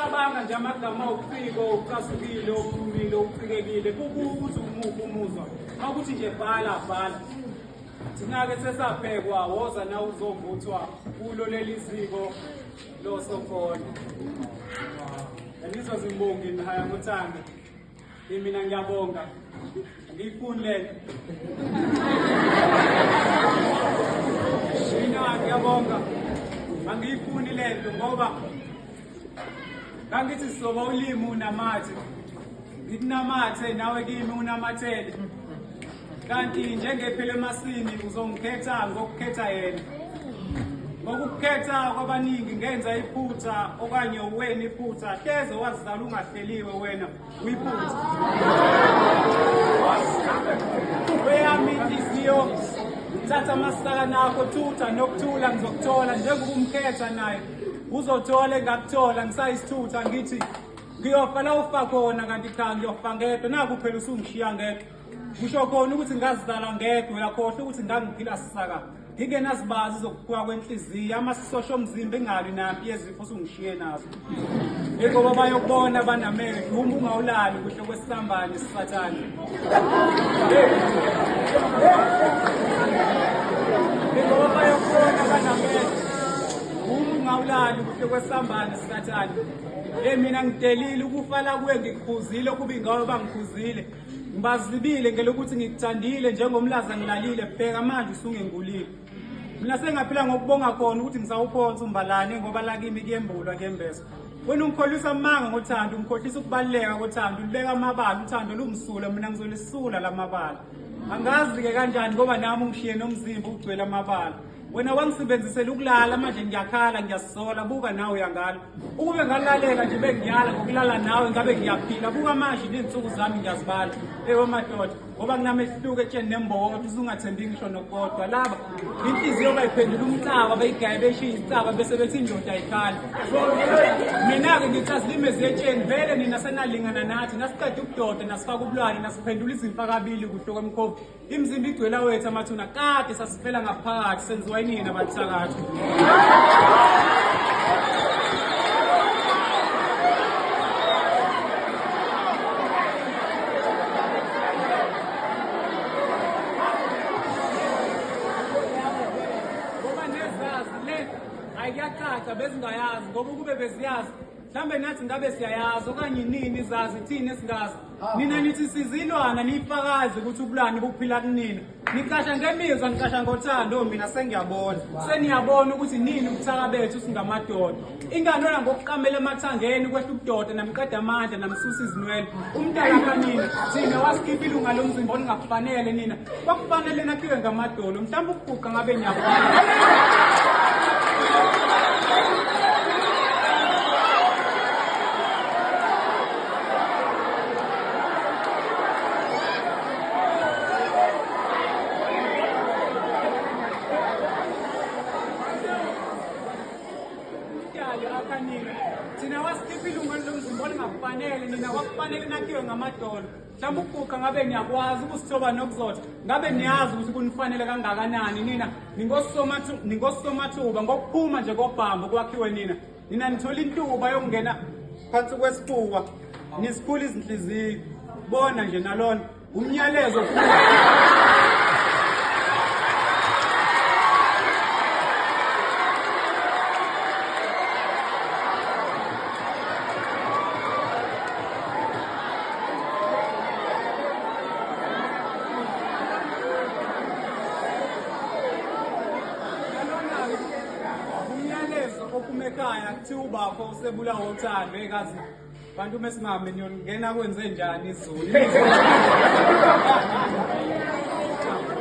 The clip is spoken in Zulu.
Cabanga nje amagama awuciko, ucasukile, uphumile, ucikekile, kukuthi umuphi umuzwa. Mawukuthi nje bhala bhala. Thina-ke sesaphekwa, woza na uzovuthwa kulo leli ziko losokhona. Anizwa zimbongi nihaya ngothando. Mina ngiyabonga. Angiyifuni lento. Mina ngiyabonga. Angiyifuni lento ngoba ngangithi sizoba ulimi unamathe. Ngikunamathe nawe kimi unamathele. Kanti njengephela emasini uzongikhetha ngokukhetha yena. Ngokukhetha kwabaningi ngenza iphutha okanye uwena iphutha hleze wazizala ungahleliwe wena uyiphutha. Weyami inhliziyo thatha amasakana akho thutha nokuthula ngizokuthola njengoba umkhetha naye uzothola engakuthola ngisayisithutha ngithi ngiyofa la ufa khona kanti cha ngiyofa ngedwa naku phela usungishiya ngedwa. Kusho khona ukuthi ngazizala ngedwa uyakhohlwa ukuthi ngangiphila sisaka ngingenazibazi zokuphuka kwenhliziyo amasosha omzimba engalwi nampi yezifo usungishiye nazo. Ingoba bayokubona banamehlo uma ungawulali kuhle kwesisambane sisathane. Ingoba bayokubona banamehlo uma ungawulali kuhle kwesisambane sisathane. Hey mina ngidelile ukufa la kuwe ngikukhuzile kuba ingawe bangikhuzile. Ngibazibile ngelokuthi ngikuthandile njengomlaza ngilalile bheka manje usungengulile. Mina sengaphila ngokubonga khona ukuthi ngisawuphonsa umbalane ngoba lakimi kuyembulwa kuyembeswa. Wena ungikholisa amanga ngothando, ungikhohlisa ukubaluleka kothando, ulibeka amabala, uthando lumsulwa, mina ngizolisula lamabala. Angazi-ke kanjani ngoba nami ungishiye nomzimba ugcwele amabala. Wena wangisebenzisela ukulala manje ngiyakhala ngiyazisola buka nawe uyangala. Ukube ngalaleka nje bengiyala ngokulala nawe ngabe ngiyaphila buka manje nezinsuku zami ngiyazibala. Ewe madoda ngoba kunamehluko etsheni nembokodo usungathembi ngisho nokodwa laba inhliziyo bayiphendula umcaba bayigaye beshiye isicaba bese bethi indoda ayikhala. Mina-ke ngithi azilime zetsheni vele nina senalingana nathi nasiqeda ubudoda nasifaka ubulwane nasiphendula izimfa kabili kuhle kwemkhovu. Imizimba igcwele awethu amathuna kade sasifela ngaphakathi senziwa yinina bathakathi. Ngoba nezazi le ayikuyacaca bezingayazi ngoba ukube beziyazi mhlawumbe nathi ngabe siyayazi okanye nini izazi thina esingazi. Nina nithi sizilwana niyifakazi ukuthi ubulwane buphila kunina. Nicasha ngemizwa nicasha ngothando mina sengiyabona. Seniyabona ukuthi nini ubuthaka bethu singamadoda. Ingane ngokuqamela emathangeni kwehla ubudoda namqeda amandla namsusa izinwele. Umntana kanina thina wasikhipha ilunga lomzimba olingakufanele nina. Kwakufanele nakhiwe ngamadolo mhlawumbe ukuguqa ngabe niyabona. Thina wasikhipha ilunga lomzimba olingakufanele nina kwakufanele nakhiwe ngamadolo. Mhlawumbe ukuguqa ngabe niyakwazi ukusithoba nokuzotha ngabe niyazi ukuthi kunifanele kangakanani nina ningosomathuba ngokuphuma nje kobhambo kwakhiwe nina. Nina nithola intuba yokungena phansi kwesifuba nisikhula izinhliziyo bona nje nalona umnyalezo. Umyalezo ophuma ekhaya kuthiwa ubafo usebulawa uthando ekazi bantu mesimame niyongena kwenze njani izulu.